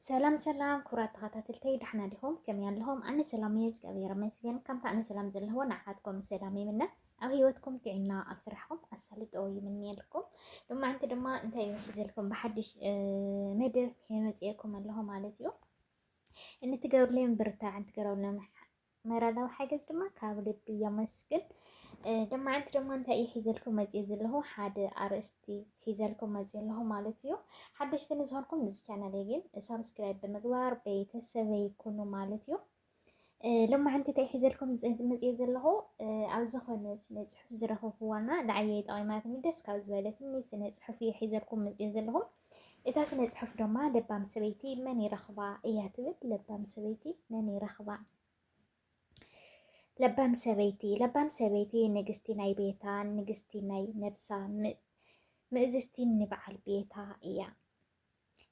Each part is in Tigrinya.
ሰላም ሰላም ክቡራት ተኸታተልተይ፣ ደሕና ዲኹም? ከመይ ኣለኹም? ኣነ ሰላም እየ፣ እግዚኣብሔር ይመስገን። ከምታ ኣነ ሰላም ዘለኹ ንዓኻትኩም ሰላም ይምነ። ኣብ ህይወትኩም ጥዕና፣ ኣብ ስራሕኩም ኣሳልጦ ይምነየልኩም። ሎማዓንቲ ድማ እንታይ እዩ ሒዘልኩም ብሓድሽ፣ እ፣ መደብ መፅኤኩም ኣለኹ ማለት እዩ። እንትገብርለይ ምብርታዕ፣ እንትገብርለይ መራዳዊ ሓገዝ ድማ ካብ ልቢ የመስግን። እ፣ ሎማዓንቲ ድማ እንታይ እዩ ሒዘልኩም መፅየ ዘለኹ? ሓደ ኣርእስቲ ሒዘልኩም መፅየ ኣለኹ ማለት እዩ። ሓደሽቲ ንዝኾንኩም ነዚ ቻናለይ ግን ሳብስክራይብ ብምግባር ቤተሰበይ ኩኑ ማለት እዩ። እ፣ ሎማዓንቲ እንታይ ሒዘልኩም መፅ-፣ መፅየ ዘለኹ? እ፣ ኣብ ዝኾነ ስነ ፅሑፍ ዝረኸብኩዋና ንዓየይ ጠቒማትኒ ደስ ካብ ዝበለትኒ ስነ ፅሑፍ እየ ሒዘልኩም መፅየ ዘለኹ። እታ ስነ ፅሑፍ ድማ ለባም ሰበይቲ መን ይረኽባ እያ ትብል። ለባም ሰበይቲ መን ይረኽባ? ለባም ሰበይቲ፣ ለባም ሰበይቲ ንግስቲ ናይ ቤታ፣ ንግስቲ ናይ ነብሳ፣ ም-፣ ምእዝዝቲ ንበዓል ቤታ እያ።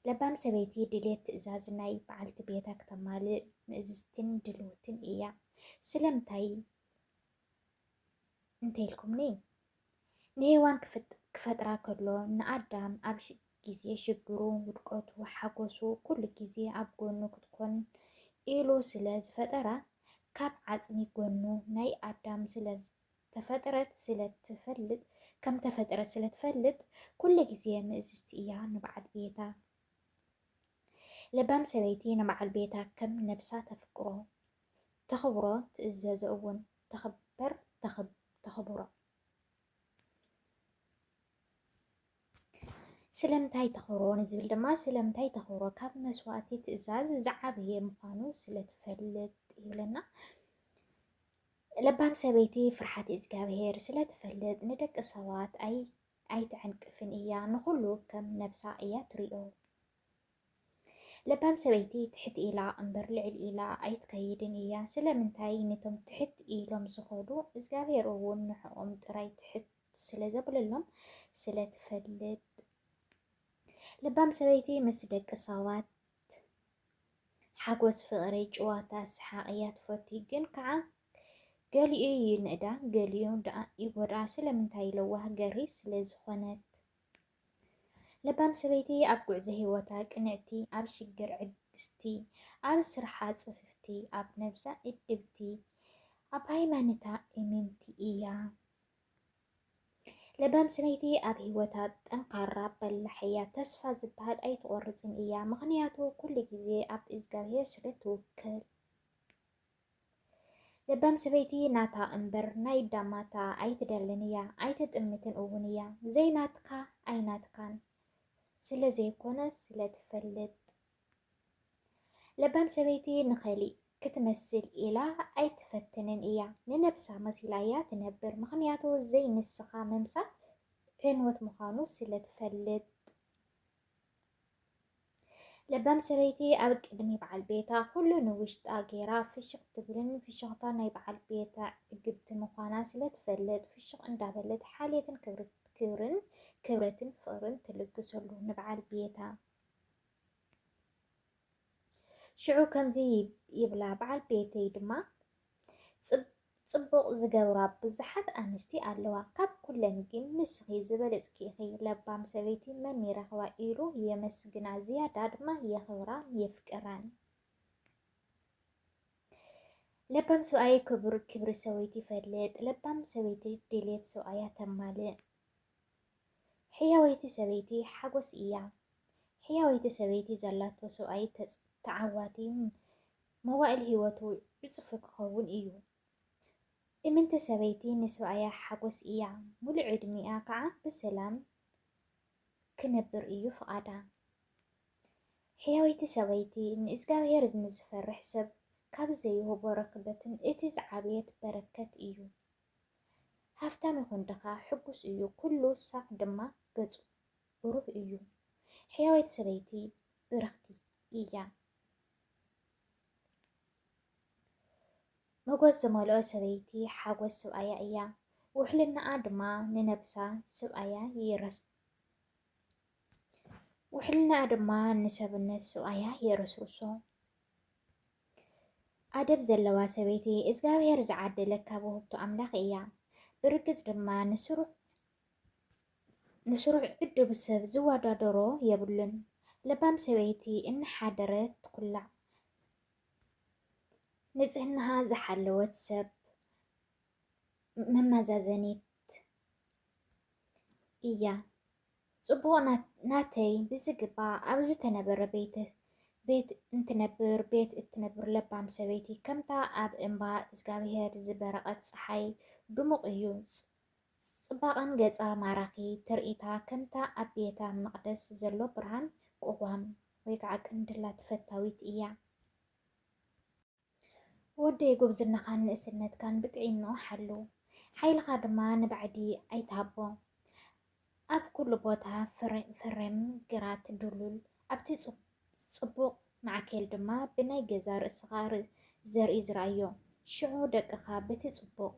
ለባም ሰበይቲ ድሌት ትእዛዝ ናይ በዓልቲ ቤታ ክተማልእ ምእዝዝትን ድልውትን እያ። ስለምንታይ እንተኢልኩምኒ፣ ንሄዋን ክፍጥ-፣ ክፈጥራ ከሎ ንኣዳም ኣብ ሽ-፣ ግዜ ሽግሩ፣ ውድቀቱ፣ ሓጎሱ፣ ኩሉ ግዜ ኣብ ጎኑ ክትኮን ኢሉ ስለ ዝፈጠራ፣ ካብ ዓጽሚ ጎኑ ናይ ኣዳም ስለ ዝተፈጥረት ስለ ትፈልጥ፣ ከም ተፈጥረት ስለ ትፈልጥ፣ ኩሉ ግዜ ምእዝዝቲ እያ ንበዓል ቤታ። ለባም ሰበይቲ ንበዓል ቤታ ከም ነብሳ ተፍቅሮ፣ ተኽብሮ፣ ትእዘዞ እውን። ተኽበር፣ ተኽብ-፣ ተኽብሮ። ስለምንታይ ተኽብሮ ንዝብል ድማ፣ ስለምንታይ ተኽብሮ ካብ መስዋእቲ ትእዛዝ ዝዓበየ ምዃኑ ስለ ትፈልጥ ይብለና። ለባም ሰበይቲ ፍርሓት እግዚኣብሔር ስለ ትፈልጥ ንደቂ ሰባት ኣይ-፣ ኣይትዕንቅፍን እያ፣ ንኹሉ ከም ነብሳ እያ ትሪኦ። ለባም ሰበይቲ ትሕት ኢላ እምበር ልዕል ኢላ ኣይትከይድን እያ። ስለምንታይ? ነቶም ትሕት ኢሎም ዝኸዱ እግዚኣብሔር እውን ንዕኦም ጥራይ ትሕት ስለ ዘብለሎም ስለ ትፈልጥ። ለባም ሰበይቲ ምስ ደቂ ሰባት ሓጎስ፣ ፍቕሪ፣ ጭዋታ፣ ሰሓቕ እያ ትፈቱ። ግን ከዓ ገሊኡ ይንእዳ፣ ገሊኡ ደኣ ይጎድኣ። ስለምንታይ? ለዋህ ገርሂ ስለ ዝኾነት። ለባም ሰበይቲ ኣብ ጉዕዞ ህይወታ ቅንዕቲ፣ ኣብ ሽግር ዕግስቲ፣ ኣብ ስርሓ ጽፍፍቲ፣ ኣብ ነብሳ እድብቲ፣ ኣብ ሃይማኖታ እምንቲ እያ። ለባም ሰበይቲ ኣብ ህይወታ ጠንካራ በላሕ እያ። ተስፋ ዝበሃል ኣይትቖርጽን እያ፣ ምኽንያቱ ኩሉ ግዜ ኣብ እግዚኣብሔር ስለ ትውክል። ለባም ሰበይቲ ናታ እምበር ናይ ዳማታ ኣይትደልን እያ፣ ኣይትጥምትን እውን እያ። ዘይናትካ ኣይናትካን ስለ ዘይኮነ ስለ ትፈልጥ። ለባም ሰበይቲ ንኸሊእ ክትመስል ኢላ ኣይትፈትንን እያ። ንነብሳ መሲላ እያ ትነብር፣ ምኽንያቱ ዘይንስኻ ምምሳል ዕንወት ምዃኑ ስለ ትፈልጥ። ለባም ሰበይቲ ኣብ ቅድሚ በዓል ቤታ ኩሉ ንውሽጣ ገይራ ፍሽኽ ትብልን ፍሽኽታ ናይ በዓል ቤታ ዕግብቲ ምዃና ስለ ትፈልጥ፣ ፍሽኽ እንዳበለት ሓልየትን ክብር-፣ ክብርን፣ ክብረትን ፍቕርን ትልግሰሉ ንበዓል ቤታ። ሽዑ ከምዚ ይብ-፣ ይብላ፣ በዓል ቤተይ ድማ ጽብ-፣ ጽቡቕ ዝገብራ ብዙሓት ኣንስቲ ኣለዋ፣ ካብ ኩለን ግን ንስኺ ዝበለጽኪ ኢኺ። ለባም ሰበይቲ መን ይረኽባ ኢሉ የመስግና፣ ዝያዳ ድማ የኽብራን የፍቅራን። ለባም ሰብኣይ ክቡር ክብሪ ሰበይቲ ይፈልጥ፣ ለባም ሰበይቲ ድሌት ሰብኣያ ተማልእ። ሕያወይቲ ሰበይቲ ሓጎስ እያ። ሕያወይቲ ሰበይቲ ዘላቶ ሰብኣይ ተጽ-፣ ተዓዋቲ መዋእል ህይወቱ ዕጽፊ ክኸውን እዩ። እምንቲ ሰበይቲ ንሰብኣያ ሓጎስ እያ። ሙሉእ ዕድሚኣ ከዓ ብሰላም ክነብር እዩ ፍቓዳ። ሕያወይቲ ሰበይቲ ንእግዚኣብሔር ንዝፈርሕ ሰብ ካብ ዘይህቦ ረኽበትን እቲ ዝዓበየት በረከት እዩ። ሃፍታም ይኹን ድኻ ሕጉስ እዩ፣ ኩሉ ሳዕ ድማ ገጹ ብሩህ እዩ። ሕያወይቲ ሰበይቲ ብርኽቲ እያ። መጎስ ዝመልኦ ሰበይቲ ሓጎስ ሰብኣያ እያ። ውሕልናኣ ድማ ንነብሳ ሰብኣያ የረስ-፣ ውሕልናኣ ድማ ንሰብነት ሰብኣያ የረስርሶ። ኣደብ ዘለዋ ሰበይቲ እግዚኣብሔር ዝዓደለ ካብ ውህብቶ ኣምላኽ እያ። ብርግጽ ድማ ንስሩዕ፣ ንስሩዕ ዕዱብ ሰብ ዝወዳደሮ የብሉን። ለባም ሰበይቲ እናሓደረት ትኩላዕ። ንጽህናኣ ዝሓለወት ሰብ መመዛዘኒት እያ። ጽቡቕ ናት-፣ ናተይ ብዝግባእ ኣብ ዝተነበረ ቤት፣ ቤት እንትነብር፣ ቤት እትነብር ለባም ሰበይቲ ከምታ ኣብ እምባ እግዚኣብሔር ዝበረቐት ጸሓይ ድሙቕ እዩ። ጽ-፣ ጽባቐን ገጻ ማራኺ ትርኢታ ከምታ ኣብ ቤታ መቕደስ ዘሎ ብርሃን ቅዋም ወይ ከዓ ቅንድላ ተፈታዊት እያ። ወደይ ጉብዝናኻን ንእስነትካን ብጥዒኖ ሓሉ፣ ሓይልኻ ድማ ንባዕዲ ኣይትሃቦ። ኣብ ኩሉ ቦታ ፍረ-፣ ፍሬም ግራት ድሉል፣ ኣብቲ ጽ-፣ ጽቡቕ ማዕኬል ድማ ብናይ ገዛ ርእስኻ ር-፣ ዘርኢ ዝረኣዮ። ሽዑ ደቅኻ በቲ ጽቡቕ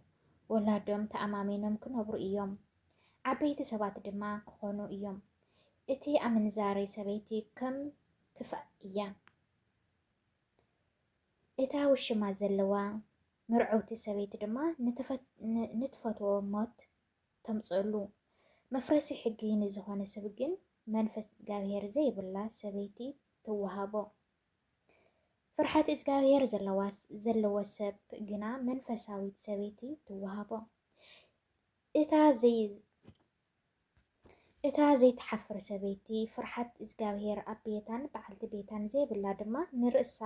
ወላዶም ተኣማሚኖም ክነብሩ እዮም። ዓበይቲ ሰባት ድማ ክኾኑ እዮም። እቲ ኣመንዛሪ ሰበይቲ ከም ትፋእ እያ። እታ ውሽማ ዘለዋ ምርዕውቲ ሰበይቲ ድማ ንትፈት-፣ ን-፣ ንትፈትዎ ሞት ተምጽእሉ። መፍረሲ ሕጊ ንዝኾነ ሰብ ግን መንፈስ እግዚኣብሔር ዘይብላ ሰበይቲ ትወሃቦ። ፍርሓት እግዚኣብሔር ዘለዋ ስ-፣ ዘለዎ ሰብ ግና መንፈሳዊት ሰበይቲ ትወሃቦ። እታ ዘይ-፣ እታ ዘይትሓፍር ሰበይቲ ፍርሓት እግዚኣብሔር ኣብ ቤታን በዓልቲ ቤታን ዘይብላ ድማ ንርእሳ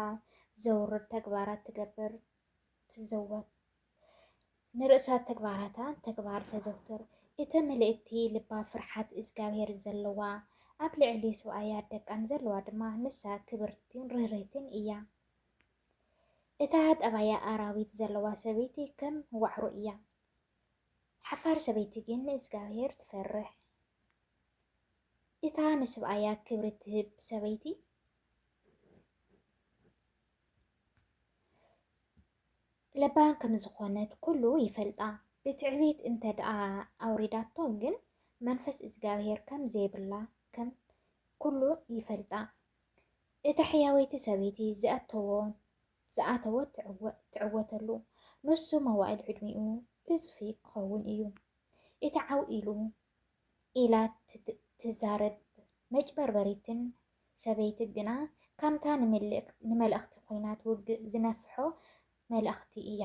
ዘውርድ ተግባራት ትገብር ትዘወር። ንርእሳ ተግባራታ ተግባር ተዘውትር። እተ ምልእቲ ልባ ፍርሓት እግዚኣብሔር ዘለዋ፣ ኣብ ልዕሊ ሰብኣያ ደቃን ዘለዋ ድማ ንሳ ክብርትን ርህርህትን እያ። እታ ጠባያ ኣራዊት ዘለዋ ሰበይቲ ከም ዋዕሮ እያ። ሓፋር ሰበይቲ ግን ንእግዚኣብሔር ትፈርሕ። እታ ንስብኣያ ክብሪ ትህብ ሰበይቲ ለባም ከም ዝኾነት ኩሉ ይፈልጣ። ብትዕቢት እንተ ደኣ ኣውሪዳቶ ግን መንፈስ እግዚኣብሔር ከም ዘይብላ ከም ኩሉ ይፈልጣ። እታ ሕያወይቲ ሰበይቲ ዝኣተዎ፣ ዝኣተወ ትዕወ-፣ ትዕወተሉ። ንሱ መዋእል ዕድሚኡ እጽፊ ክኸውን እዩ። እቲ ዓው ኢሉ ኢላ ትት-፣ ትዛረብ መጭበርበሪትን ሰበይቲ ግና፣ ከምታ ንምልእክ-፣ ንመልእኽቲ ኮይና ትውግእ ዝነፍሖ መልእኽቲ እያ።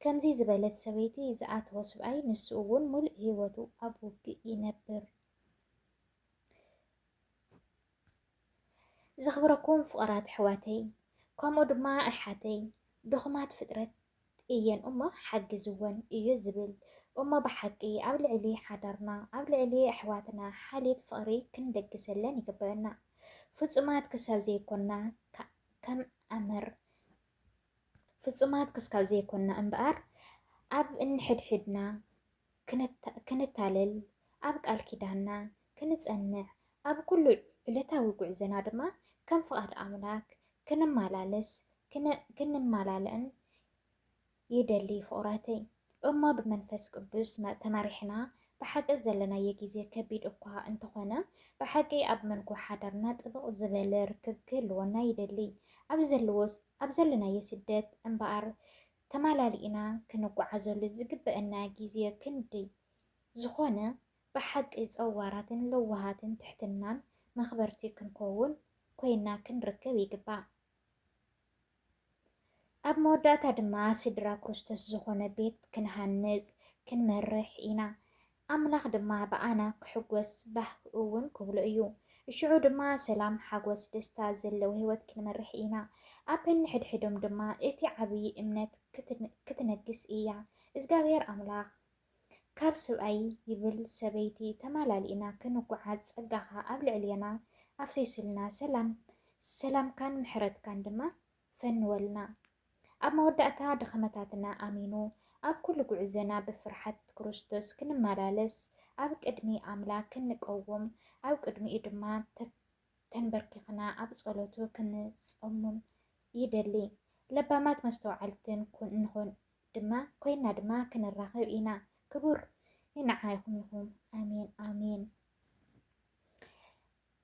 ከምዚ ዝበለት ሰበይቲ ዝኣተዎ ስብኣይ፣ ንሱ እውን ሙሉእ ህይወቱ ኣብ ውግእ ይነብር። ዘኽብረኩም ፍቕራት ኣሕዋተይ፣ ከምኡ ድማ ኣሓተይ፣ ድኹማት ፍጥረት እየን እሞ ሓግዝወን እዩ ዝብል። እሞ ብሓቂ ኣብ ልዕሊ ሓዳርና፣ ኣብ ልዕሊ ኣሕዋትና ሓልዮት ፍቕሪ ክንለግሰለን ይግበአና። ፍጹማት ክሳብ ዘይኮና፣ ከ-፣ ከም ኣመር ፍጹማት ክስካብ ዘይኮና እምበኣር፣ ኣብ እንሕድሕድና ክንታ-፣ ክንታለል፣ ኣብ ቃል ኪዳንና ክንጸንዕ፣ ኣብ ኩሉ ዕለታዊ ጉዕዞና ድማ ከም ፍቓድ ኣምላክ ክንመላለስ፣ ክን-፣ ክንመላለእን ይደሊ ፍቑራተይ። እሞ ብመንፈስ ቅዱስ መ-፣ ተመሪሕና፣ ብሓቂ ዘለናዮ ግዜ ከቢድ እኳ እንተኾነ፣ ብሓቂ ኣብ መንጎ ሓዳርና ጥብቕ ዝበለ ርክብ ክህልወና ይደሊ። ኣብ ዘለዎ-፣ ኣብ ዘለናዮ ስደት እምበኣር፣ ተማላሊእና ክንጓዓዘሉ ዝግበአና ግዜ ክንደይ ዝኾነ፣ ብሓቂ ጸዋራትን ለዋሃትን ትሕትናን መኽበርቲ ክንከውን ኮይና ክንርከብ ይግባእ። ኣብ መወዳእታ ድማ ስድራ ክርስቶስ ዝኾነ ቤት ክንሃንጽ ክንመርሕ ኢና። ኣምላኽ ድማ ብኣና ክሕጎስ ባህ እውን ክብሎ እዩ። ሽዑ ድማ ሰላም፣ ሓጎስ፣ ደስታ ዘለዎ ህይወት ክንመርሕ ኢና። ኣብ ነንሕድሕዶም ድማ እቲ ዓብዪ እምነት ክትን-፣ ክትነግስ እያ። እግዚኣብሔር ኣምላኽ ካብ ሰብኣይ ይብል ሰበይቲ ተማላሊእና ክንጓዓዝ ጸጋኻ ኣብ ልዕሌና ኣፍሲሱልና፣ ሰላም፣ ሰላምካን ምሕረትካን ድማ ፈንወልና። ኣብ መወዳእታ ድኽመታትና ኣሚኑ፣ ኣብ ኩሉ ጉዕዞና ብፍርሓት ክርስቶስ ክንመላለስ፣ ኣብ ቅድሚ ኣምላኽ ክንቀውም፣ ኣብ ቅድሚኡ ድማ ተ-፣ ተንበርኪኽና ኣብ ጸሎቱ ክንጸሙም ይደሊ። ለባማት መስተውዓልትን ኩን-፣ ንኹን ድማ፣ ኮይና ድማ ክንራኸብ ኢና። ክቡር ንዓይኹም ይኹን። ኣሜን፣ ኣሜን።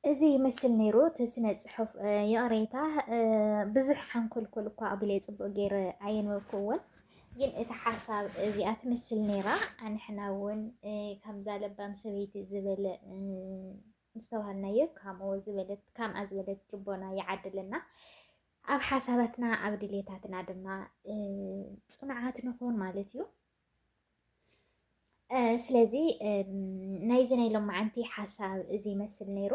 እዚ ይመስል ነይሩ እቲ ስነ ጽሑፍ፣ እ፣ ይቕሬታ፣ እ፣ ብዙሕ ሓንኮልኮል እኳ ኣቢለ ጽቡቕ ገይረ ኣየንበብኩዎን፣ ግን እቲ ሓሳብ እዚኣ ትመስል ነይራ። ኣንሕና እውን፣ እ፣ ከምዛ ለባም ሰበይቲ ዝበለ፣ እ፣ ዝተባሃልናዮ ከምኡ ዝበለት፣ ከምኣ ዝበለት ልቦና ይዓድልና። ኣብ ሓሳባትና፣ ኣብ ድሌታትና ድማ፣ እ፣ ጽኑዓት ንኹን ማለት እዩ። እ፣ ስለዚ፣ እም፣ ናይዚ ናይ ሎማዓንቲ ሓሳብ እዚ ይመስል ነይሩ።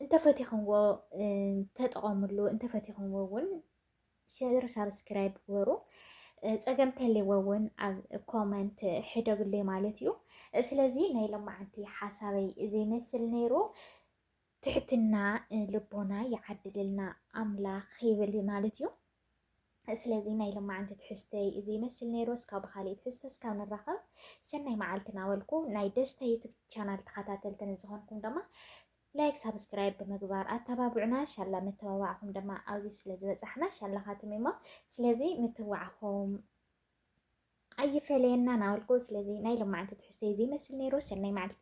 እንተፈቲኹምዎ፣ እ፣ ተጠቐምሉ፣ እንተፈቲኹምዎ እውን ሸር፣ ሳብስክራይብ ግበሩ። እ፣ ጸገም ተልይዎ እውን ኣብ ኮመንት ሕደጉለይ ማለት እዩ። እ፣ ስለዚ ናይ ሎማዓንቲ ሓሳበይ እዚ ይመስል ነይሩ። ትሕትና፣ እ፣ ልቦና ይዓድልልና ኣምላኽ ይብል ማለት እዩ። ስለዚ ናይ ሎማዓንቲ ትሕዝቶይ እዚ ይመስል ነይሩ። እስካብ ብኻሊእ ትሕዝቶ እስካብ ንራኸብ ሰናይ መዓልቲ እናበልኩ፣ ናይ ደስታ ዩቱብ ቻናል ተኸታተልቲ ንዝኾንኩም ድማ ላይክ፣ ሳብስክራይብ ብምግባር ኣተባብዑና። ሻላ መተባባዕኹም ድማ ኣብዚ ስለ ዝበጻሕና ሻላኻትም እሞ፣ ስለዚ ምትብባዕኹም ኣይፈለየና እናበልኩ፣ ስለዚ ናይ ሎማዓንቲ ትሕዝቶይ እዚ ይመስል ነይሩ። ሰናይ መዓልቲ።